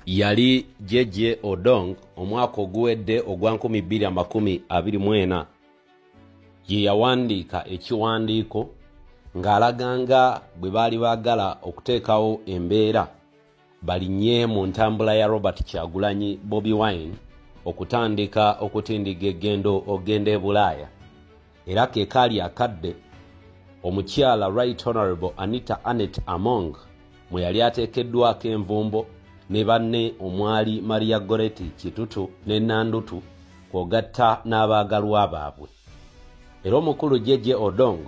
Yali Jeje Odong omwaka oguwedde ogwa 2024 ye yawandiika ekiwandiiko ng'alaga nga bwe baali baagala okuteekawo embeera balinnye mu ntambula ya Robert Kyagulanyi Bobi Wine okutandika okutindiga eggendo ogenda e Bulaaya. Era ke kaali akadde omukyala Right Honorable Anita Annet Among mwe yali ateekeddwako envumbo ne banne omwali Maria Goretti Kitutu ne Nandutu kw'ogatta n'abaagalwa baabwe. Era omukulu Jeje Odong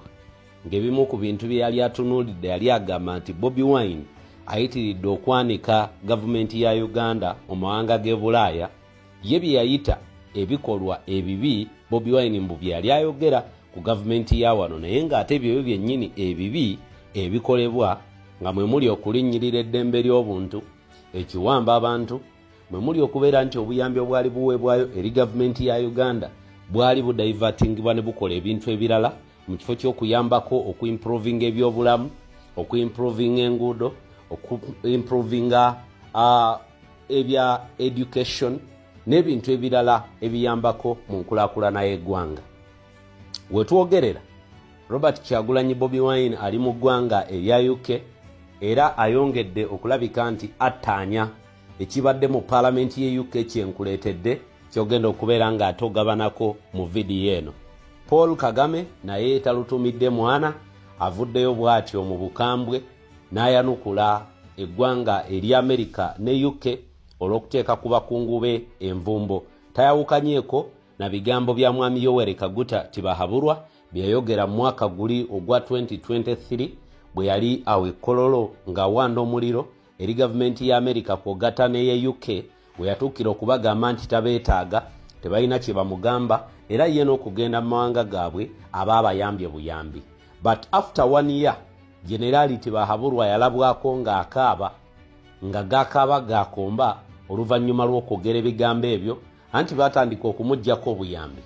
ng'ebimu ku bintu bye yali atunuulidde yali agamba nti Bobi Wine ayitiridde okwanika gavumenti ya Uganda mu mawanga g'e Bulaaya, ye bye yayita ebikolwa ebibi Bobi Wine mbu bye yali ayogera ku gavumenti ya wano, naye ng'ate ebyo byennyini ebibi ebikolebwa nga mwe muli okulinnyirira eddembe ly'obuntu, ekiwamba abantu, mwe muli okubeera nti obuyambi obwali buweebwayo eri gavumenti ya Uganda bwali budivertingibwa ne bukola ebintu ebirala mu kifo ky'okuyambako okuimprovinga ebyobulamu, okuimprovinga enguudo, okuimprovinga ebya education n'ebintu ebirala ebiyambako mu nkulaakulana y'eggwanga. We twogerera Robert Kyagulanyi Bobi Wine ali mu ggwanga erya UK era ayongedde okulabika nti attaanya ekibadde mu paalamenti ye UK kyenkuleetedde kyogenda okubeera ng'ate ogabanako mu vidiyo eno. Paul Kagame naye talutumidde mwana, avuddeyo bw'atyo mu bukambwe n'ayanukula eggwanga erya Amerika ne UK olw'okuteeka ku bakungu be envumbo. Tayawukanyeeko na bigambo bya mwami Yoweri Kaguta Tibahaburwa bye yayogera mu mwaka guli ogwa 2023 bwe yali awo e Kololo ng'awanda omuliro eri gavumenti ya Amerika kw'ogatta n'eye UK, we yatuukira okubagamba nti tabeetaaga, tebalina kye bamugamba, era ye n'okugenda mu mawanga gaabwe aba abayambye buyambi. But after 1 year Generali Tibahaburwa yalabwako ng'akaaba, nga gakaaba gakomba oluvannyuma lw'okwogera ebigambo ebyo, anti baatandika okumuggyako obuyambi.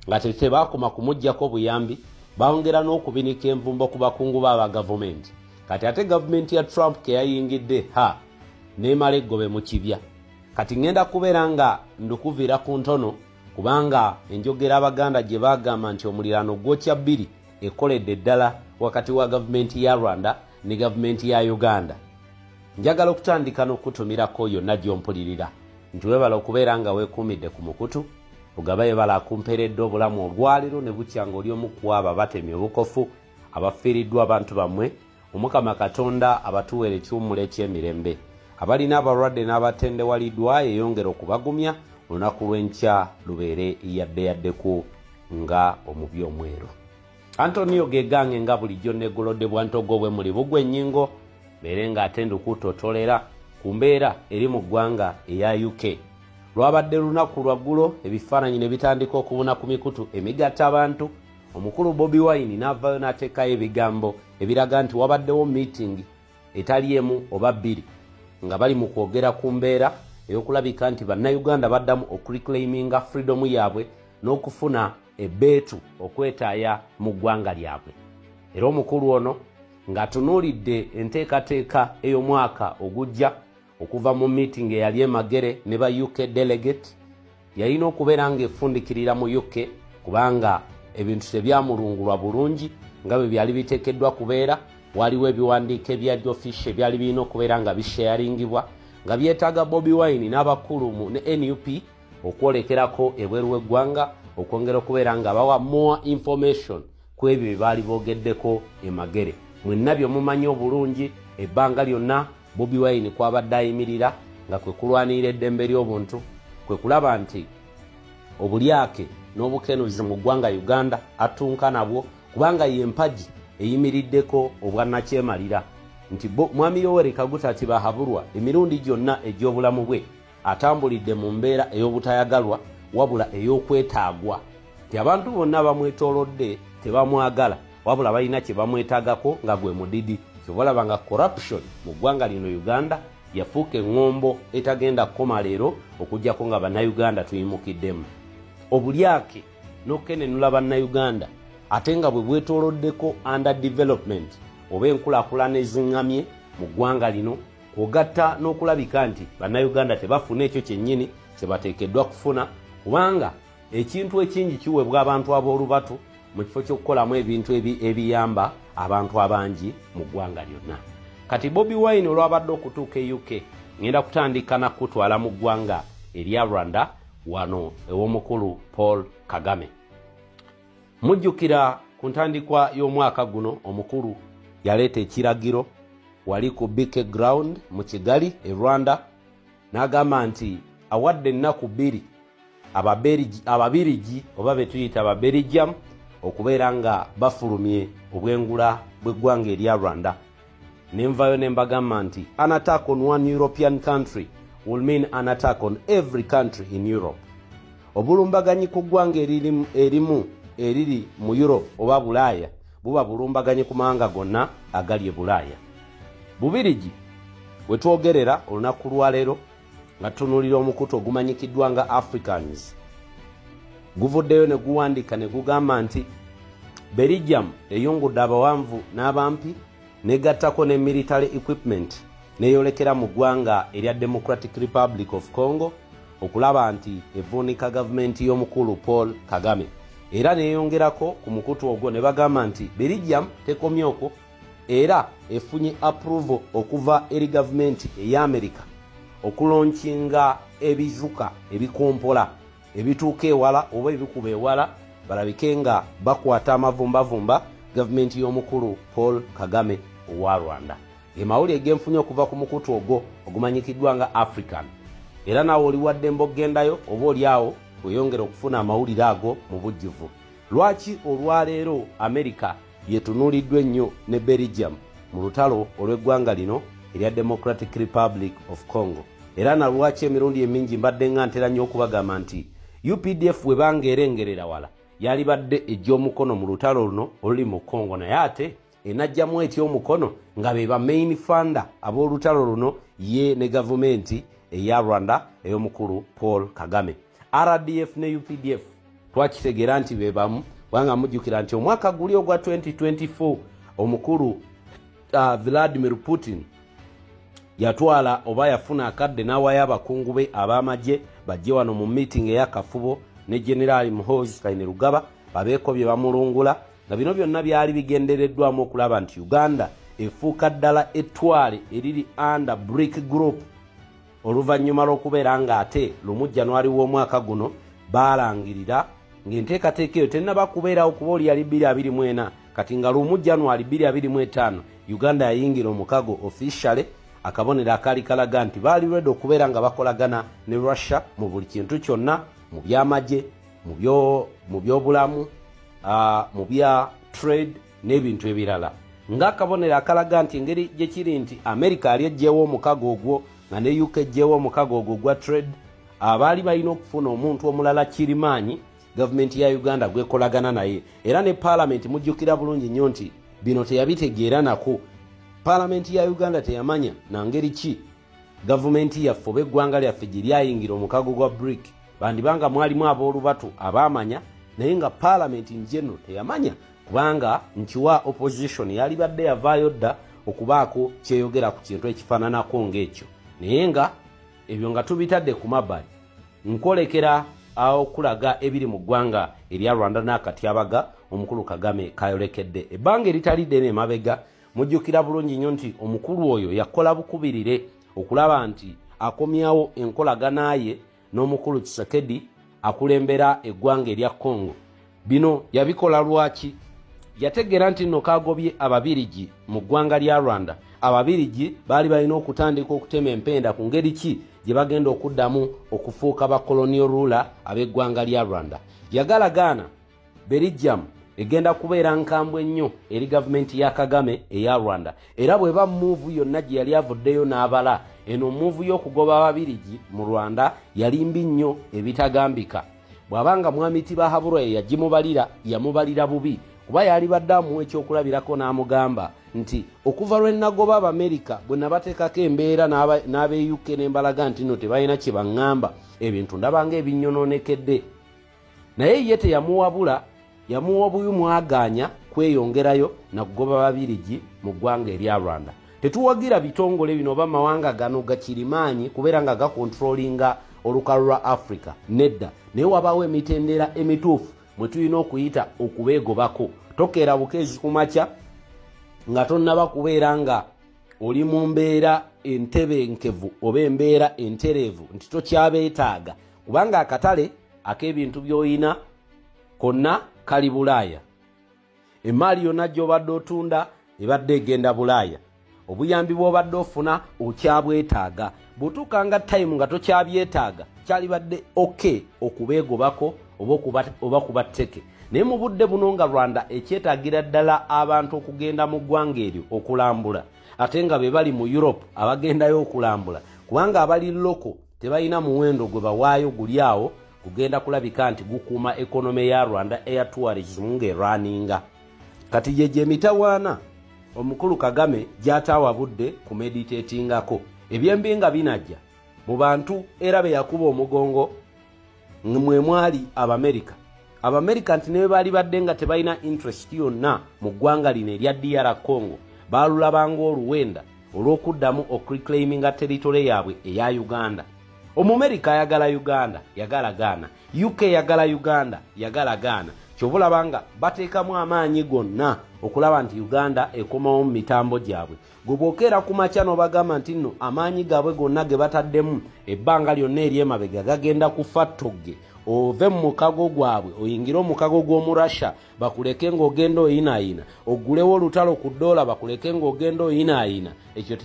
Nga tebaakoma kumuggyako obuyambi, bongera n'okubinika envumbo ku bakungu ba gavumenti. Kati ate gavumenti ya Trump ke yayingidde ha n'emala eggobe mu kibya. Kati ŋŋenda kubeera nga ndukuviira ku ntono, kubanga enjogera Abaganda gye baagamba nti omuliraano gwokya bbiri ekoledde ddala wakati wa gavumenti ya Rwanda ne gavumenti ya Uganda. Njagala okutandika n'okutumirako yonna gy'ompulirira nti weebala okubeera nga weekuumidde ku mukutu, ogaba yebala akumpeeredde obulamu olwaleero ne bukya ng'oli omu ku abo abatemye obukofu abafiiriddwa abantu bammwe. Omukama Katonda abatuweere ekiwummulo eky'emirembe. Abalina abalwadde n'abatendewaliddwa yeyongera okubagumya, olunaku lw'enkya lubeere yadde yaddeko nga omubi omweru. Antonio Gegange nga bulijjo negolodde bwantogo bwe muli bugwa ennyingo, mbeere ng'ate ndukutotolera ku mbeera eri mu ggwanga eya UK. Lwabadde lunaku lwa ggulo, ebifaananyi ne bitandika okubuna ku mikutu emigatta abantu. Omukulu Bobi Wine n'avaayo n'ateekayo ebigambo ebiraga nti wabaddewo meeting etali emu oba bbiri nga bali mu kwogera ku mbeera ey'okulabika nti bannayuganda baddamu okureclaiminga freedom yaabwe n'okufuna ebbeetu okwetaaya mu ggwanga lyabwe. Era omukulu ono ng'atunuulidde enteekateeka ey'omwaka ogujja okuva mu meeting eyali e Magere ne ba UK delegate, yalina okubeera ng'efundikirira mu UK kubanga ebintu tebyamulungulwa bulungi nga bwe byali biteekeddwa kubeera. Waliwo ebiwandiiko ebyali official ebyali birina okubeera nga bisharingibwa nga byetaaga Bobi Wine n'abakulu mu ne NUP okwolekerako ebweru w'eggwanga okwongera okubeera nga bawa more information ku ebyo bye baali boogeddeko e Magere. Mwenna bye mumanyi obulungi ebbanga lyonna Bobi Wine kwabadde ayimirira nga kwe kulwanirira eddembe ly'obuntu, kwe kulaba nti obulyake n'obukenuzi mu ggwanga Uganda atunka nabwo, kubanga ye mpagi eyimiriddeko obwannakyemalira. Nti mwami Yoweri Kaguta Tibahaburwa emirundi gyonna egy'obulamu bwe atambulidde mu mbeera ey'obutayagalwa wabula ey'okwetaagwa, nti abantu bonna bamwetoolodde tebamwagala wabula balina kye bamwetaagako nga gwe mudidi. Kyova olaba nga corruption mu ggwanga lino Uganda yafuuka eŋŋombo etagenda kukoma leero okuggyako nga bannayuganda tuyimukiddemu. Obulyake n'okukenenula bannayuganda ate nga bwe bwetooloddeko under development oba enkulaakulana eziŋŋamye mu ggwanga lino. Kwogatta n'okulabika nti bannayuganda tebafuna ekyo kyennyini kye bateekeddwa kufuna, kubanga ekintu ekingi kiweebwa abantu ab'olubatu mu kifo ky'okukolamu ebintu ebiyamba abantu abangi mu ggwanga lyonna. Kati Bobi Wine olwabadde okutuuka e UK, ngenda kutandika nakutwala mu ggwanga erya Rwanda wano ew'omukulu Paul Kagame. Mujjukira ku ntandikwa y'omwaka guno omukulu yaleeta ekiragiro wali ku BK Ground mu Kigali e Rwanda, n'agamba nti awadde ennaku 2 Ababirigi oba be tuyita Ababelgium okubeera nga bafulumye obwengula bw'eggwanga erya Rwanda. Nenvayo ne mbagamba nti an attack on one European country will mean an attack on every country in Europe. Obulumbaganyi ku ggwanga erimu eriri mu Europe oba Bulaaya buba bulumbaganyi ku mawanga gonna agali e Bulaaya. Bubirigi we twogerera olunaku lwaleero nga tutunuulira omukutu ogumanyikiddwa nga Africans, guvuddeyo ne guwandiika ne gugamba nti Belgium eyungudde abawanvu n'abampi negattako ne military equipment neyolekera mu ggwanga erya Democratic Republic of Congo okulaba nti evuunika gavumenti y'omukulu Paul Kagame. Era neyongerako ku mukutu ogwo ne bagamba nti Belgium tekomye okwo, era efunye approval okuva eri gavumenti eya America okulonkinga ebizuka ebikompola ebituuka ewala oba ebikuba ewala balabike nga bakwata amavumbavumba gavumenti y'omukulu Paul Kagame owa Rwanda. Emawulire genfunye okuva ku mukutu ogwo ogumanyikiddwa nga African. Era naawe oli waddembe okugendayo oba oli awo weyongera okufuna amawulire ago mu bujjuvu. Lwaki olwaleero America yetunuuliddwa ennyo ne Belgium mu lutalo olw'eggwanga lino erya Democratic Republic of Congo? Era na lwaki emirundi emingi mbadde nga ntera nnyo okubagamba nti UPDF bwe banga erengerera wala yalibadde ejja omukono mu lutalo luno oluli mu Congo, naye ate enajjamu etya omukono nga be ba main funder ab'olutalo luno ye ne gavumenti eya Rwanda ey'omukulu Paul Kagame. RDF ne UPDF twakitegeera nti be bamu, kubanga mujjukira nti omwaka guli ogwa 2024 omukulu Vladimir Putin yatwala oba yafuna akadde n'awaayo abakungu be ab'amagye bajje wano mu meeting ey'akafubo ne General Muhoozi Kainerugaba babeeko bye bamulungula, nga bino byonna byali bigendereddwamu okulaba nti Uganda efuuka ddala ettwale eriri under BRIC Group. Oluvannyuma lw'okubeera ng'ate lumu January w'omwaka guno baalangirira ng'enteekateeka eyo tennaba kubeerawo kuba oli yali 2024, kati nga lumu January 2025 Uganda yayingira omukago officially, akabonero akaali kalaga nti baali ready okubeera nga bakolagana ne Russia mu buli kintu kyonna, mu byamagye, mu byobulamu, mu bya trade n'ebintu ebirala, ng'akabonero akalaga nti engeri gye kiri nti America yali eggyewo omukago ogwo nga ne UK eggyewo omukago ogwo gwa trade, abaali balina okufuna omuntu omulala kirimaanyi gavumenti ya Uganda gwekolagana naye. Era ne paalamenti mujjukira bulungi nnyo nti bino teyabitegeera nako. Paalamenti ya Uganda teyamanya na ngeri ki gavumenti yaffe oba eggwanga lyaffe gye lyayingira omukago gwa BRIC. Bandibanga mwalimu ab'olubatu abaamanya, naye nga paalamenti njeno teyamanya, kubanga nkiwa opposition yalibadde yavaayo dda okubaako kyeyogera ku kintu ekifaananako ng'ekyo. Naye nga ebyo nga tubitadde ku mabbali, nkolekera okulaga ebiri mu ggwanga erya Rwanda n'akatyabaga omukulu Kagame kayolekedde. Ebbanga eritali ddene emabega mujjukira bulungi nnyo nti omukulu oyo yakola bukubirire okulaba nti akomyawo enkolagana ye n'omukulu Tshisekedi akulembera eggwanga erya Congo. Bino yabikola lwaki? Yategeera nti nno kagobye Ababirigi mu ggwanga lya Rwanda. Ababirigi baali balina okutandika okutema empenda ku ngeri ki gye bagenda okuddamu okufuuka ba colonial ruler ab'eggwanga lya Rwanda. Yagalagaana Belgium egenda kubeera nkambwe nnyo eri gavumenti ya Kagame eya Rwanda. Era bw'eba move yonna gye yali avuddeyo n'abala, eno move y'okugoba Ababirigi mu Rwanda yali mbi nnyo ebitagambika. Bw'abanga Mwami Tibahaburwa yagimubalira, yamubalira bubi, kuba yali badde amuwa ekyokulabirako n'amugamba nti okuva lwe nagoba Abamerika bwe nabateekako embeera n'ab'e UK ne mbalaga nti nno tebalina kye baŋŋamba, ebintu ndabanga ebinnyononekedde. Naye ye teyamuwabula, yamuwa obuyu mwagaanya kweyongerayo na kugoba Babirigi mu ggwanga erya Rwanda. Tetuwagira bitongole bino oba mawanga gano gakirimaanyi kubeera nga gakontrolinga olukalu lwa Africa, nedda. Naye wabaawo emitendera emituufu mwe tulina okuyita okubeegobako. Tokeera bukeezi ku makya nga tonnaba kubeera nga oli mu mbeera entebenkevu oba embeera entereevu nti tokyabeetaaga, kubanga akatale ak'ebintu by'oyina konna kali Bulaaya. Emaali yonna gy'obadde otunda ebadde egenda Bulaaya. Obuyambi bw'obadde ofuna okyabwetaaga. Bw'otuuka nga time nga tokyabyetaaga, kyalibadde okay okubeegobako oba kubatteke. Naye mu budde buno nga Rwanda ekyetaagira ddala abantu okugenda mu ggwanga eryo okulambula, ate nga be bali mu Europe abagendayo okulambula, kubanga abali loko tebalina muwendo gwe bawaayo guli awo kugenda kulabika nti gukuuma economy ya Rwanda air tourism ng'erwaninga. Kati gye gyemitawaana omukulu Kagame gy'ataawa budde ku meditatingako. Ebyembi nga binajja mu bantu era be yakuba omugongo mwe mwali Abamerika. Abamerika nti ne baali badde nga tebalina interest yonna mu ggwanga lino erya DR Congo, baalulabanga oluwenda olw'okuddamu okureclaiminga territory yaabwe eya Uganda. Omumerika ayagala Uganda, yagala Ghana. UK yagala Uganda, yagala Ghana. Kyova olaba nga bateekamu amaanyi gonna okulaba nti Uganda ekomawo mu mitambo gyabwe. Gwe bw'okeera ku makya n'obagamba nti nno amaanyi gaabwe gonna ge bataddemu ebbanga lyonna ery'emabega gagenda kufa ttogge, ove mu mukago gwabwe oyingire omukago gw'omu Russia bakuleke ng'ogenda oyinaayina, oggulewo olutalo ku ddoola bakuleke ng'ogenda oyinaayina, ekyo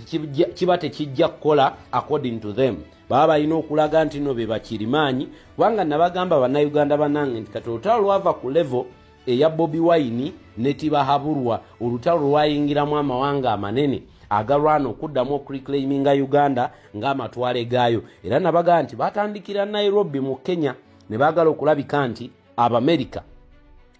kiba tekijja kukola according to them. Baba balina okulaga nti nno be bakirimaanyi, kubanga nabagamba Bannayuganda bannange nti kati olutalo lwava ku level eya Bobi Wine ne Tibahaburwa, olutalo lwayingiramu amawanga amanene agalwana okuddamu okureclaiminga Uganda ng'amatwale gaayo. Era nabagamba nti batandikira Nairobi mu Kenya ne baagala okulabika nti Abamerika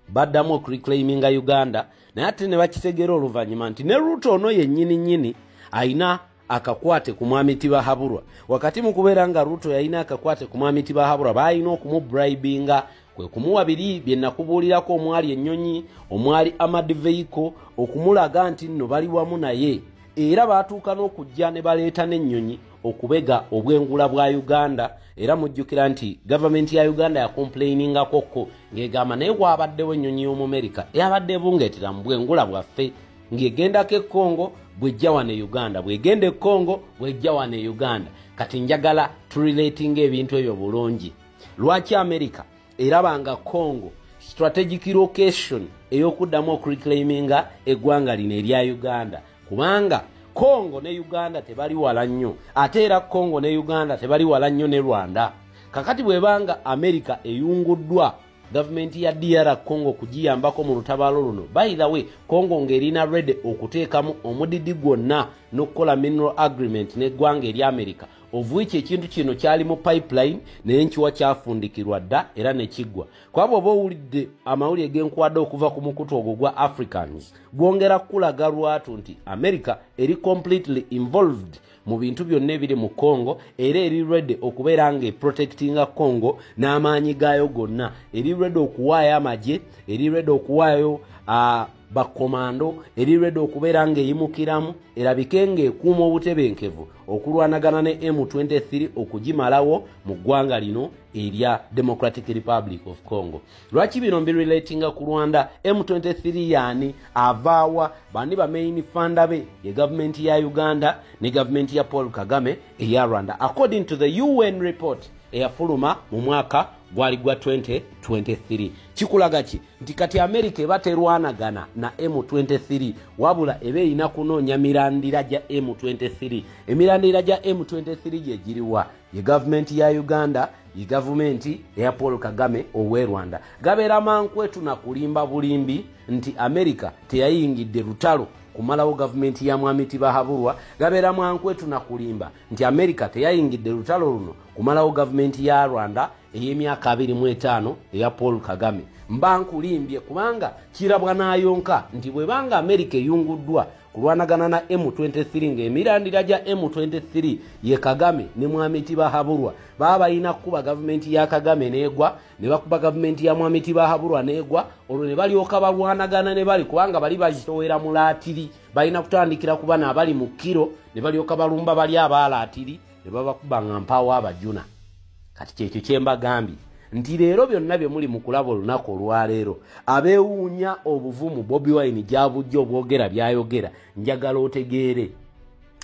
baddamu okureclaiminga Uganda, naye ate ne bakitegeera oluvannyuma nti ne Ruto ono yennyini nnyini ayina akakwate ku mwami Tibahaburwa. Wakati mu kubeera nga Ruto yalina akakwate ku mwami Tibahaburwa, baalina okumubribinga, kwe kumuwa biri bye nakubuulirako omwali ennyonyi, omwali armored vehicle, okumulaga nti nno bali wamu naye. Era baatuuka n'okujja ne baleeta n'ennyonyi okubega obwengula bwa Uganda. Era mujjukira nti gavumenti ya Uganda yakomplainingakokko ng'egamba naye waabaddewo ennyonyi y'Omumerika eyabadde ebungeetera mu bwengula bwaffe ng'egendako e Congo bw'ejja wano e Uganda, bw'egenda e Congo bw'ejja wano e Uganda. Kati njagala turelatinga ebintu ebyo bulungi. Lwaki America eraba nga Congo strategic location ey'okuddamu okureclaiminga eggwanga lino erya Uganda? Kubanga Congo ne Uganda tebali wala nnyo, ate era Congo ne Uganda tebali wala nnyo ne Rwanda. Kakati bw'ebanga America eyunguddwa gavumenti ya DR Congo kugiyambako mu lutabaalo luno, by the way, Congo ng'erina ready okuteekamu omudidi gwonna n'okukola mineral agreement n'eggwanga erya America, of which ekintu kino kyali mu pipeline naye nkiwa kyafundikirwa dda era ne kiggwa. Kuba bw'oba owulidde amawulire g'enkuwadde okuva ku mukutu ogwo gwa Africans, gwongera kukulaga lwatu nti America eri completely involved mu bintu byonna ebiri mu Congo, era eri ready okubeera nga eprotectinga Congo n'amaanyi gaayo gonna. Eri ready okuwaayo amagye, eri ready okuwaayo bakomando, eri ready okubeera ng'eyimukiramu erabike ng'ekuuma obutebenkevu okulwanagana ne M23 okugimalawo mu ggwanga lino erya Democratic Republic of Congo. Lwaki bino mbirelatinga ku Rwanda? M23 yaani avaawa? Bani ba main funder be? Ye gavumenti ya Uganda ne gavumenti ya Paul Kagame eya Rwanda, according to the UN report eyafuluma mu mwaka gwali gwa 2023. Kikulaga ki? Nti kati America eba terwanagana na M23, wabula eba erina kunoonya mirandira gya M23. Emirandira gya M23 gye giriwa? Ye gavumenti ya Uganda, ye gavumenti eya Paul Kagame ow'e Rwanda. Gabeera mankwetu na kulimba bulimbi nti America teyayingidde lutalo kumalawo gavumenti ya mwami Tibahaburwa. Gabeera mwankwetu na kulimba nti America teyayingidde lutalo luno kumalawo gavumenti ya Rwanda ey'emyaka 25 eya Paul Kagame. Mba nkulimbye kubanga kirabwa n'ayonka nti bwebanga Amerika eyunguddwa kulwanagana na M23 ng'emirandira gya M23 ye Kagame ne Mwami Tibahaburwa, baba balina kukuba gavumenti ya Kagame n'egwa, ne bakuba gavumenti ya Mwami Tibahaburwa n'egwa, olwo ne balyoka balwanagana ne bali kubanga bali bazitowera mu laatiri, balina kutandikira ku bano abali mu kiro ne balyoka balumba bali abalaatiri ne babakuba nga mpaawo abajuna. Kati kyekyo kye mbagambye nti leero byonna bye muli mu kulaba olunaku olwaleero, abeewuunya obuvumu Bobi Wine gy'avujja obwogera by'ayogera, njagala otegeere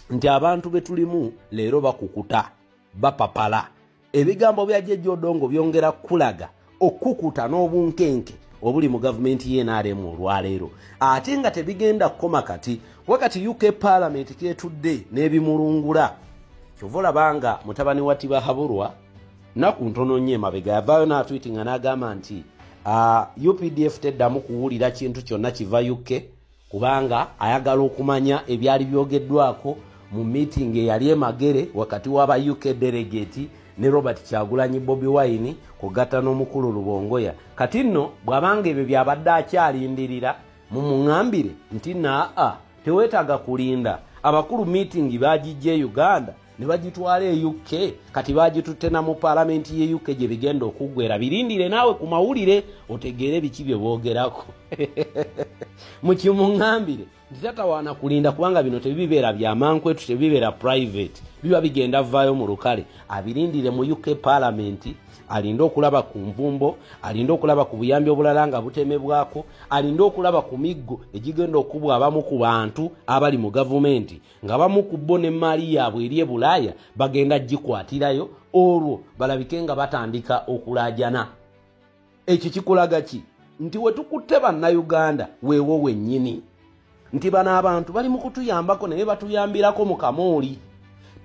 nti abantu be tulimu leero bakukuta, bapapala. Ebigambo bya Jeje Odongo byongera kulaga okukuta n'obunkenke obuli mu gavumenti y'NRM olwaleero, ate nga tebigenda kukoma kati. Wakati UK Parliament ketudde n'ebimulungula, kyova olabanga mutabani wa Tibahaburwa naku ntono nnyo emabega yavaayo n'atwitinga n'agamba nti UPDF teddamu kuwulira kintu kyonna kiva UK, kubanga ayagala okumanya ebyali byogeddwako mu meeting eyali e Magere wakati w'aba UK delegate ne Robert Kyagulanyi Bobi Wine kugatta n'omukulu Lubongoya. Kati nno bw'abanga ebyo byabadde akyalindirira, mumuŋŋambire nti naa teweetaaga kulinda, abakulu meeting baagijja e Uganda ne bagitwala e UK, kati bagitutte na mu paalamenti ye UK gye bigenda okuggwera. Birindire naawe ku mawulire otegeere biki bye boogerako. Mukimuŋŋambire nti tatawaana kulinda, kubanga bino tebibeera bya mankwetu, tebibeera private, biba bigenda vaayo mu lukale. Abirindire mu UK Parliament, alinde okulaba ku nvumbo, alinde okulaba ku buyambi obulala nga butemebwako, alinde okulaba ku miggo egigenda okubwa abamu ku bantu abali mu gavumenti nga bamu ku bo n'emmaali yaabwe eri e Bulaaya bagenda gikwatirayo, olwo balabike nga batandika okulaajana. Ekyo kikulaga ki? Nti we tukutte Bannayuganda weewo wennyini, nti bano abantu bali mu kutuyambako naye batuyambirako mu kamooli.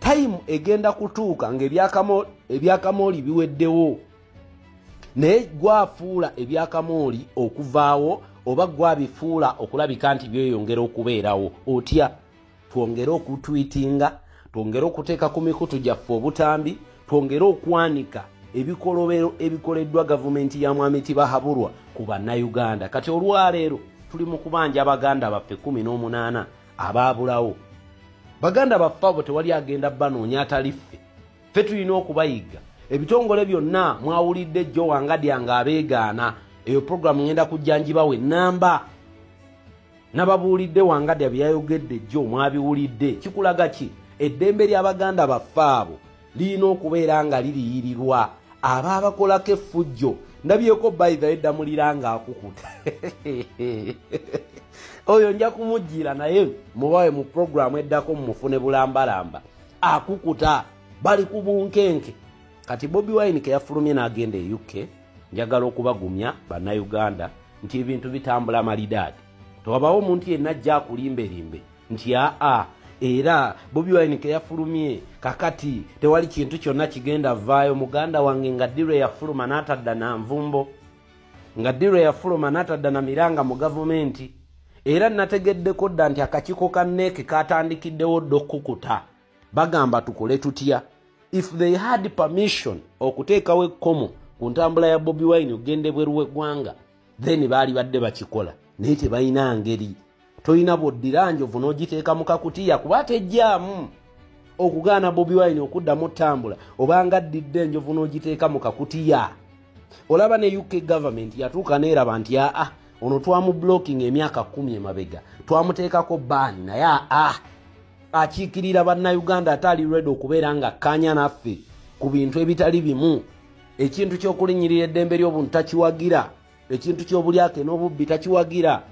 Tayimu egenda kutuuka ng'ebyakamooli biweddewo, naye gwafuula ebyakamooli okuvaawo oba gwabifuula okulabika nti byeyongera okubeerawo. Otya? Twongere okutwitinga, twongere okuteeka ku mikutu gyaffe obutambi, twongere okwanika ebikolobero ebikoleddwa gavumenti ya Mwami Tibahaburwa ku Bannayuganda. Kati olwaleero tuli mu kubanja baganda baffe 18 abaabulawo. Baganda baffe abo tewali agenda banoonya atali ffe. Ffe tulina okubayiga. Ebitongole byonna mwawulidde jjo Wangadya nga abeegaana. Eyo puroguramu ngenda kujja ngibawe namba. Nababuulidde Wangadya bye yayogedde jjo mwabiwulidde. Kikulaga ki? Eddembe ly'abaganda baffe abo lirina okubeera nga liriyirirwa. Aba abakolako effujjo ndabyeko bayitha eddamulira nga akukuta. Oyo nja kumujjira naye mubawe mu puroguramu eddako mumufune bulambalamba. Akukuta bali ku bunkenke. Kati Bobi Wine ke yafulumye n'agenda e UK, njagala okubagumya Bannayuganda nti ebintu bitambula malidaadi. Tewabawo omuntu yenna ajja akulimberimbe nti aa era Bobi Wine ke yafulumye kakati tewali kintu kyonna kigenda vaayo. Muganda wange nga ddi lwe yafuluma n'atadda na nvumbo, nga ddi lwe yafuluma n'atadda na miranga mu gavumenti. Era nategeddeko dda nti akakiiko ka NEC katandikiddewo dda okukuta. Bagamba tukole tutya? If they had permission okuteekawo ekkomo ku ntambula ya Bobi Wine ogenda ebweru w'eggwanga, then baali badde bakikola, naye tebalina ngeri. Tolina bw'oddira njovu n'ogiteeka mu kakutiya kuba tejjaamu. Okugaana Bobi Wine okuddamu ttambula obanga addidde enjovu n'ogiteeka mu kakutiya. Olaba ne UK government yatuuka n'eraba nti aa ono twamu blocking emyaka 10 emabega, twamuteekako baani, naye aa akiikirira Bannayuganda ate ali ready okubeera nga akkaanya naffe ku bintu ebitali bimu. Ekintu ky'okulinnyirira eddembe ly'obuntu takiwagira, ekintu ky'obulyake n'obubbi takiwagira.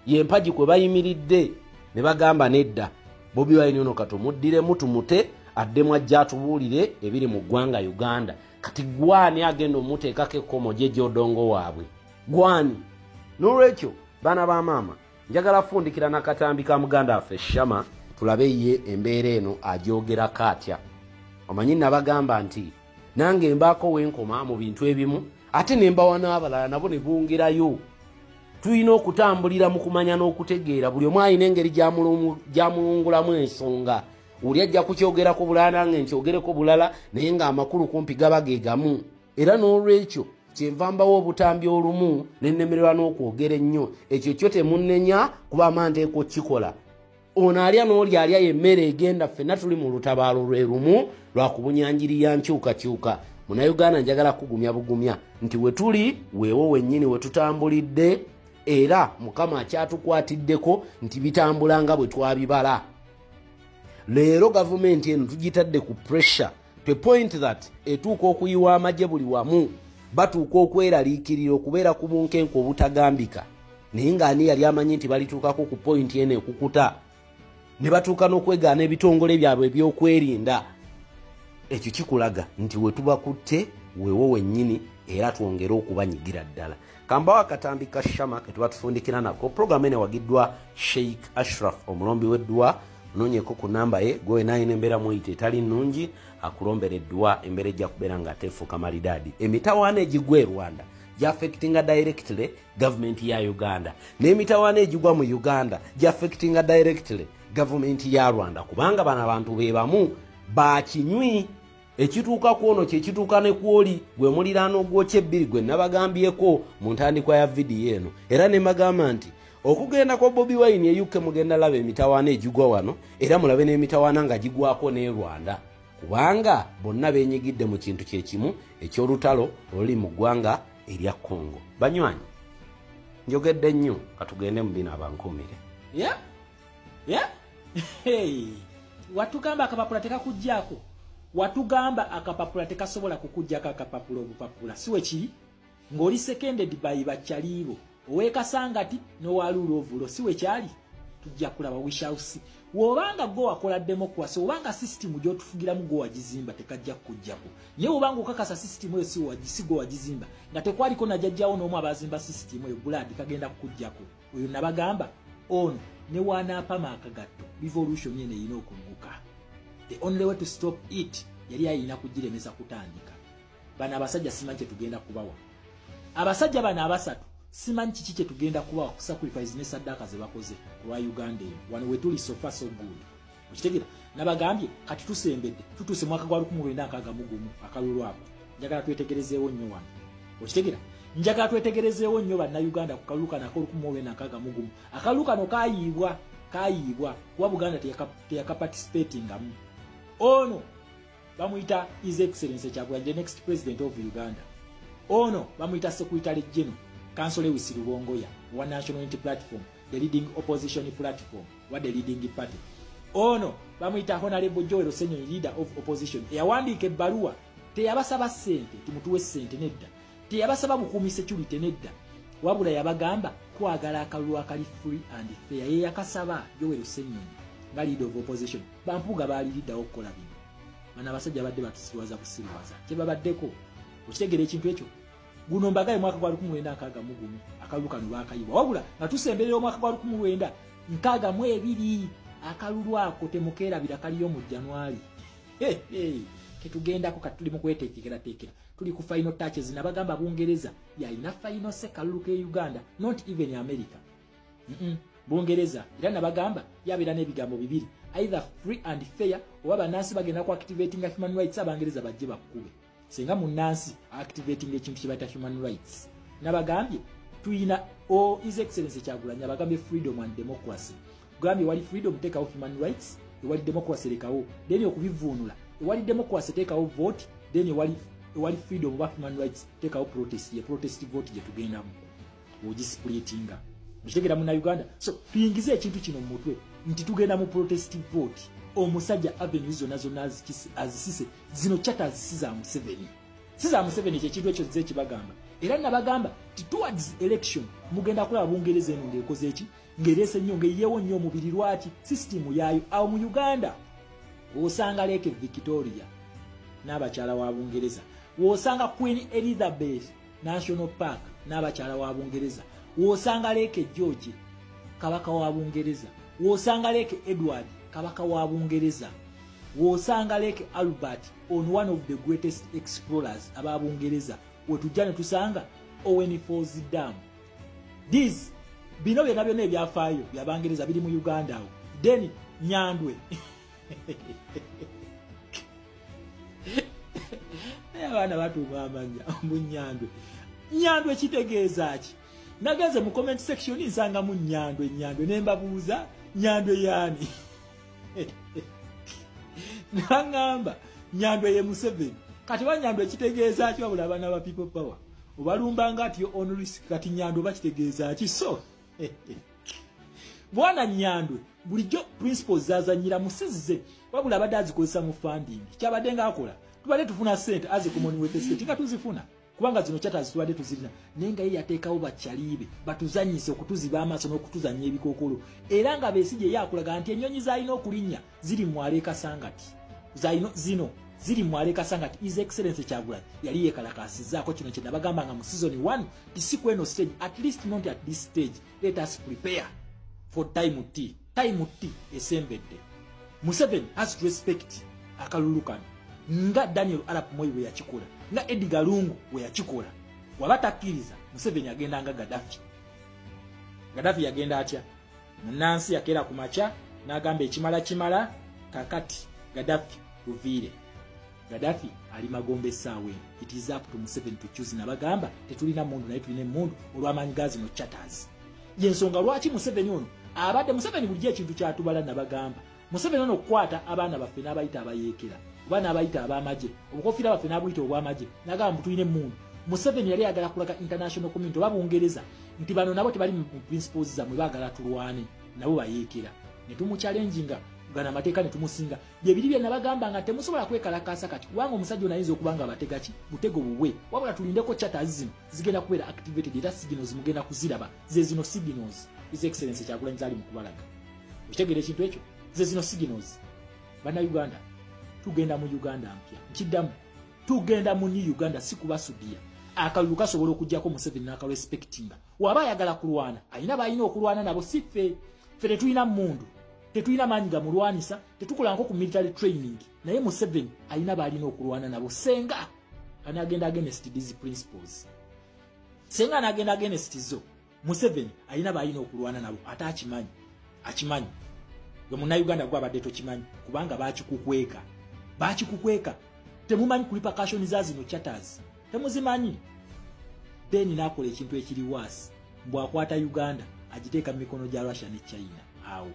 Ye mpagi kwe bayimiridde ne bagamba nedda, Bobi Wine ono katumuddiremu tumute addemu ajja atubuulire ebiri mu ggwanga Uganda. Kati gwani agenda omuteekako ekkomo Jeje Odongo waabwe? Gwani? N'olwekyo baana ba maama, njagala fundikira n'akatambi ka muganda waffe Shama, tulabe ye embeera eno agyogerako atya. Omanyi nabagamba nti nange mbaako wenkoma mu bintu ebimu, ate ne mbawa n'abalala nabo ne bongerayo. Tulina okutambulira mu kumanya n'okutegeera. Buli omu alina engeri gy'amulungulamu ensonga. Oli ajja kukyogerako bulala, nange nkyogereko bulala, naye ng'amakulu kumpi gaba ge gamu. Era n'olwekyo kyenva mbawo obutambi olumu ne nnemererwa n'okwogera ennyo. Ekyo kyo temunnenya kuba amanteeka okukikola. Ono alya n'oli alya emmere egenda, ffenna tuli mu lutabaalo lwe lumu lwa kubunyanjiri ya nkyukakyuka. Munnayuganda njagala kugumya bugumya nti we tuli weewo wennyini we tutambulidde, era Mukama akyatukwatiddeko nti bitambula nga bwe twabibala. Leero gavumenti eno tugitadde ku pressure to point that etuuka okuyiwa amagye buli wamu, batuuka okweraliikirira okubeera ku bunkenke obutagambika. Naye ng'ani yali amanyi nti balituukako ku point eno ekukuta ne batuuka n'okwegaana ebitongole byabwe ebyokwerinda? Ekyo kikulaga nti we tubakutte weewo wennyini, era twongere okubanyigira ddala. Kambawo akatambi ka Shama ke tuba tufundikira nako. Puroguramu eno ewagiddwa Sheikh Ashraf, omulombi w'eddwa. Onoonyeko ku namba ye gwe nayina embeera muyita etali nnungi, akulombera eddwa, embeera ejja kubeera nga tefuuka malidaadi. Emitawaana egigwa e Rwanda gyaffectinga directly gavumenti ya Uganda, n'emitawaana egigwa mu Uganda gyaffectinga directly gavumenti ya Rwanda, kubanga bano abantu be bamu bakinywi. Ekituuka ku ono kyekituuka ne kwoli gwe muliraano ogwokya ebbiri gwe nabagambyeko mu ntandikwa ya vidiyo eno. Era ne mbagamba nti okugenda kwa Bobi Wine e UK mugenda laba emitawaana egigwa wano, era mulabe n'emitawaana nga gigwako ne Rwanda, kubanga bonna beenyigidde mu kintu kyekimu eky'olutalo oluli mu ggwanga erya Congo. Banywanyi, njogedde nnyo, katugende mu bino abankuumire. Yeah. Hey. Watugamba akapapula tekakuggyako, watugamba akapapula tekasobola kukuggyako, akapapula obupapula si wekiri, ng'oli seconded by bakyaliibo ow'ekasangati n'owaluula ovulo, si wekyali? Tujja kulaba, we shall see. Wobanga gwe wakola democracy, obanga system gy'otufugiramu gwe wagizimba, tekajja kukuggyako. Naye obanga okakasa system eyo si gwe wagizimba, nga tekwaliko najjajjawo n'omu abazimba system eyo, buladi kagenda kukuggyako. Oyo nabagamba ono ne wanaapama akagatto, revolution eno erina okugguka. The only way to stop it, yali ayina kugiremesa kutandika. Bano abasajja simanyi kye tugenda kubawa. Abasajja bano abasatu simanyi kiki kye tugenda kubawa ku sacrifice ne saddaaka ze bakoze olwa Uganda eno. Wano we tuli, so far so good. Okitegeera? Nabagambye kati tusembedde, tutuuse mwaka gwa 1961. Akalulu ako njagala twetegerezeewo nnyo wano. Okitegeera? Njagala twetegerezeewo nnyo Bannayuganda ku kalulu kano ak'olukumi. Akalulu kano kayiibwa, kayiibwa kuba Buganda teyakaparticipatingamu. Ono bamuyita His Excellence Kyagulanyi, the next president of Uganda. Ono bamuyita Secretary General Counsel Lewis Rubongoya wa National Unity Platform, the leading opposition platform wa the leading party. Ono bamuyita Honorable Joel Ssenyonyi, leader of opposition, eyawandiika ebbaluwa. Teyabasaba ssente timutuwe ssente, nedda. Teyabasaba bukuumi, security, nedda. Wabula yabagamba twagala akalulu akali free and fair. Ye yakasaba Joel Ssenyonyi nga leader of opposition. Bampuuga baaliriddawo okukola bino. Bano abasajja badde batusirwaza busirwaza kyebabaddeko. Okitegeera ekintu ekyo? Guno mbagaye mwaka gwa 1961, akalulu kano baakayibwa. Wabula nga tusemberera omwaka gwa 1962, akalulu ako temukeerabira kaliyo mu January. Ketugendako kati tuli mu kweteekerateekera, tuli ku final touches. Nabagamba Bungereza yalina final say kalulu ke Uganda, not even America. Bungereza era nabagamba yabeera n'ebigambo bibiri, either free and fair oba bannansi bagenda ku activating human rights, Abangereza bajje bakkube singa munnansi activating ekintu kye bayita human rights. Nabagambye tuyina o His Excellence Kyagulanyi abagambye freedom and democracy. Gambye wali freedom, teekawo human rights, ewali democracy lekawo. Then okubivuunula, ewali democracy teekawo vote, then ewali freedom oba human rights teekawo protest. Ye protest vote gye tugendamu ogisplitinga. Okitegera Munnauganda? So tuyingize ekintu kino mu mutwe nti tugenda mu protest vote. Omusajja avenue zonna zonna azisise. Zino charters si za Museveni, si za Museveni. Kyekintu ekyo ze kibagamba. Era nabagamba ti towards election mugenda kulaba Bungereza eno ng'ekoze eki, ng'ereese nnyo, ng'eyeewo nnyo omubiri. Lwaki? Sisitimu yaayo. Awo mu Uganda osanga Lake Victoria n'abakyala wa Bungereza, wosanga Queen Elizabeth National Park n'abakyala wa Bungereza, wosanga Lake George, kabaka wa Bungereza, wosanga Lake Edward, kabaka wa Bungereza, wosanga Lake Albert on one of the greatest explorers aba Bungereza. Wetujja ne tusanga Owen Falls Dam. These bino byonna byonna ebyafaayo byabangereza biri mu Uganda awo. Then Nyandwe Naye abaana batuuma amanya mbu Nyandwe. Nyandwe kitegeeza ki? Nagenze mu comment section nsangamu Nyandwe Nyandwe ne mbabuuza Nyandwe yaani? Nangamba Nyandwe ye Museveni. Kati wa Nyandwe kitegeeza ki? Wabula abaana ba people power obalumbanga ati your own risk. Kati Nyandwe bakitegeeza ki? So bwana Nyandwe bulijjo principles zazanyira musize, wabula abadde azikozesa mu funding. Kyabadde ng'akola, tubadde tufuna ssente as a commonwealth state nga tuzifuna, kubanga zino charters tubadde tuzirina, naye nga ye yateekawo bakyalibe batuzannyise okutuziba amaaso n'okutuzannya ebikookolo. Era nga Besigye ye akulaga nti ennyonyi z'alina okulinnya ziri mwala e Kasangati, zino ziri mwala e Kasangati. His Excellency Kyagulanyi yali yeekalakaasizzaako kino kye nabagamba nga mu season 1 si ku eno stage, at least not at this stage, let us prepare for time T. Time T esembedde. Museveni has to respect akalulu kano nga Daniel Arap Moi bwe yakikola, nga Edgar Lungu bwe yakikola. Waba takkiriza, Museveni agenda nga Gaddafi. Gaddafi yagenda atya? Munnansi yakeera ku makya n'agamba ekimala kimala, kakati Gaddafi tuviire. Gaddafi ali magombe essaawa eno. It is up to Museveni to choose. Nabagamba tetulina mundu naye tulina emmundu olw'amaanyi ga zino charters. Yensonga lwaki Museveni ono abadde Museveni bulijjo ekintu kyatubala. Nabagamba Museveni ono okukwata abaana baffe n'abayita abayeekera oba n'abayita ab'amagye, obukofiira baffe n'abuyita obw'amagye, n'agamba mbu tulina emmundu. Museveni yali ayagala kulaga international community oba Bungereza nti bano nabo tebali mu principles zammwe, baagala tulwane nabo bayeekera. Ne tumuchallenginga gana amateeka ne tumusinga. Bye biri bye nabagamba nga temusobola kwekalakaasa kati, kubanga omusajja ono ayinza okuba nga abatega ki butego bubwe. Wabula tulindeko charters zino zigenda kubeera activated, era signals mugenda kuziraba. Ze zino signals His Excellency Kyagulanyi zali mu kubalaga. Okitegeera ekintu ekyo? Ze zino signals. Bannayuganda, tugenda mu Uganda mpya. Nkiddamu, tugenda mu new Uganda, si kubasudiya. Akalulu kasobola okuggyako Museveni n'akarespectinga. Waba ayagala kulwana, alina b'alina okulwana nabo, si ffe. Ffe tetulina mmundu, tetulina maanyi gamulwanisa, tetukolanko ku military training, naye Museveni alina b'alina okulwana nabo senga anagenda against these principles, senga anagenda against zo. Museveni alina b'alina okulwana nabo, ate akimanyi. Akimanyi. Gwe Munnayuganda gwabadde tokimanyi, kubanga bakikukweka, bakikukweka. Temumanyi ku repercussions za zino charters, temuzimanyi. Then n'akola ekintu ekiri worse, mbwakwata Uganda agiteeka mu mikono gya Russia ne China. Awo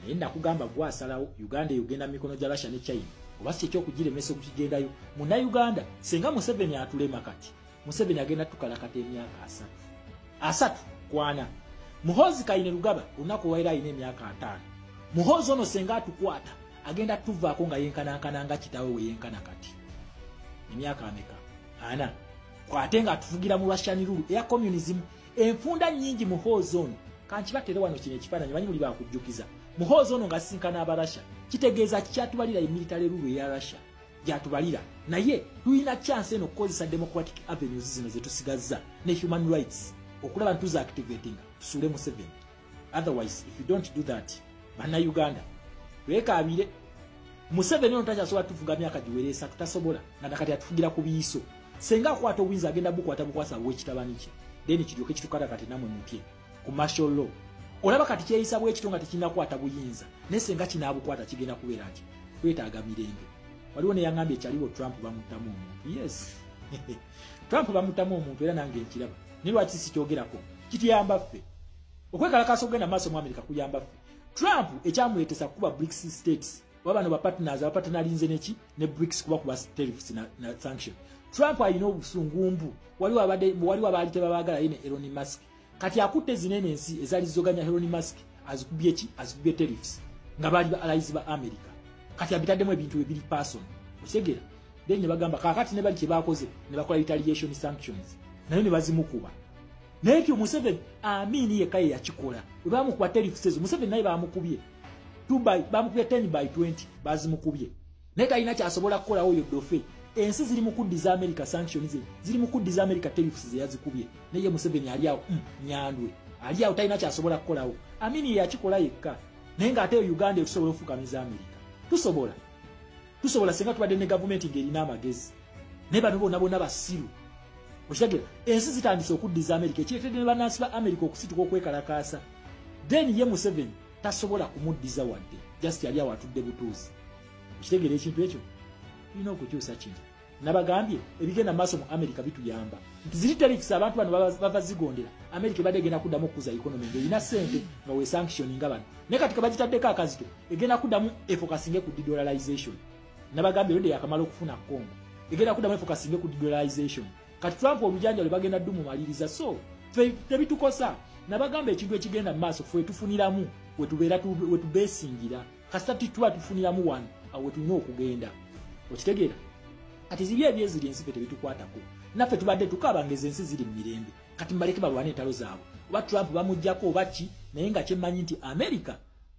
naye nakugamba gwasalawo, Uganda eyogenda mu mikono gya Russia ne China oba si ekyokugiremesa okukigendayo. Munnayuganda, senga Museveni atulema kati, Museveni agenda tukalakata emyaka 30, 30 kwana. Muhoozi Kainerugaba olunaku olwaleero alina emyaka 50. Muhoozi ono senga atukwata agenda tuvaako nga yenkanankana nga kitaawe we yenkana kati emyaka ameka? 40. Ate nga atuvugira mu Russian rule eya communism, enfunda nnyingi. Muhoozi ono kankibatere wano kino ekifaananyi, manyi muli bakujjukiza. Muhoozi ono ng'asisinkana Abarasha, kitegeeza kyatubalira military rule eya Russia gyatubalira. Naye tulina chance eno okukozesa democratic avenues zino zetusigazza ne human rights okulaba ntuza activating tusuule Museveni. Otherwise, if you don't do that, Bannayuganda, twekaabire. Museveni ono takyasobola tufuga myaka giwera 3, tasobola. Nga nakati atufugira ku biiso. Senga akwata obuyinza, agenda bukwata bukwasa bwekitabani kye, then kiryoke kitukata. Kati namwe mutye ku martial law. Olaba kati kyeyisa bwekito nga tekinnakwata buyinza, naye senga kinaabukwata kigenda kubeera nti twetaaga mirembe. Waliwo neyaŋŋambye ekyaliwo, Trump bamuttamu omuntu. Yes, Trump bamuttamu omuntu, era nange nkiraba. Naye lwaki sikyogerako? Kituyamba ffe okwekalakasa okugenda maaso mu Amerika, kuyamba ffe. Trump ekyamuleetesa kuba BRICS states oba bano bapartners abapartnalinze neki ne BRICS, kuba kuba tariffs na sanction. Trump alina obusungumbu. Waliwo abadde, waliwo abaali tebabaagala ye ne Elon Musk. Kati akutte zinene ensi ezaali zizoganya Elon Musk, azikubye ki? Azikubye tariffs, nga baali ba allies ba America. Kati abitaddemu ebintu ebiri person, okitegeera? Then ne bagamba kaakati ne bali kye bakoze ne bakola retaliation sanctions, naye ne bazimukuba. Naye ekyo Museveni Amini yekka ye yakikola. Bwe bamukuba tariffs ezo, Museveni naye bamukubye bamukubye 10 by 20, bazimukubye, naye talina kyasobola kukolawo. Oyo dofe ensi ziri mu kuddiza America sanctions, ziri mu kuddiza America tariffs ze yazikubye, naye Museveni ali awo, Nyandwe ali awo, talina kyasobola kukolawo. Amini ye yakikola yekka. Naye ng'ate Uganda etusobola okufukamiza America, tusobola, tusobola singa tubadde ne gavumenti ng'erina amagezi. Naye bano bonna bonna basiru, okitegeera? Ensi zitandise okuddiza America, ekireetedde ne bannansi ba America okusituka okwekalakaasa. Then ye Museveni tasobola kumuddiza wadde. Just yali awatudde butuuzi. Okitegeera ekintu ekyo? Tulina okukyusa kino. Nabagambye ebigenda maaso mu America bituyamba nti ziri tariffs abantu bano bava zigondera. America ebadde egenda kuddamu okukuza economy ng'erina ssente nga we sanctioninga bano, naye kati kabagitaddeko akazito, egenda kuddamu efocusinge ku de-dollarization. Nabagambye olwedde yakamala okufuna Congo, egenda kuddamu efocusinge ku de-dollarization. Kati Trump olujanja lwe bagenda ddumumaliriza, so tebitukosa. Nabagamba ekintu ekigenda mu maaso ffe tufuniramu, wetubeera wetubesingira. Kasita tuba tufuniramu wano, awo wetulina okugenda. Okitegeera? Kati ziri ebyeziri ensi ffe tebitukwatako. Naffe tubadde tukaaba ng'ezo ensi ziri mu mirembe. Kati mbaleke balwane entalo zaabwe, oba Trump bamugjako oba ki, naye nga kyemmanyi nti America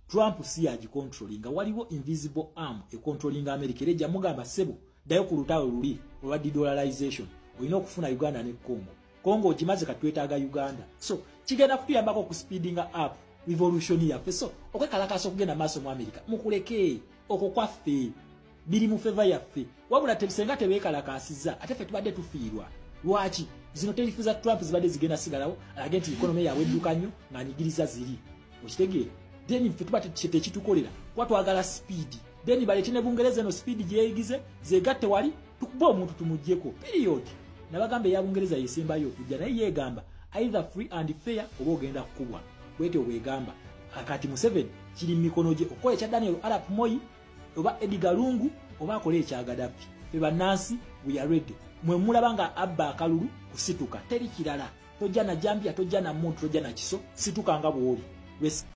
Trump si yagicontrollinga. Waliwo invisible arm econtrollinga America, era ejja mugamba, "Ssebo, ddayo ku lutalo luli olwa de-dollarization. Olina okufuna Uganda ne Congo. Congo ogimaze, kati twetaaga Uganda." So kigenda kutuyambako okuspeedinga up revolution yaffe. So okwekalakasa okugenda maaso mu America mukuleke, okwo kwaffe, biri mu favour yaffe. Wabula senga tebeekalakasiza, ate ffe tubadde tufiirwa. Lwaki zino tariff za Trump zibadde zigenda sigalawo, alage nti economy yaabwe edduka nnyo ng'anyigiriza ziri? Okitegeera? Then ffe tuba tekitukolera kuba twagala speed. Then baleete ne Bungereza eno speed gyeyigize, zegatte wali, tukube omuntu tumuggyeko, period. Nabagamba eya Bungereza yesembayo okujja, naye yeegamba either free and fair oba ogenda kukubwa. Bwetyo bwegamba. Kati Museveni kiri mu mikono gye okukola ekya Daniel Arap Moi oba Edgar Lungu oba akole ekya Gaddafi. Fe bannansi, we are ready. Mwe mulaba nga abba akalulu kusituka, teri kirala. Tojja na jambia, tojja na muntu, tojja na kiso, situka nga bw'oli.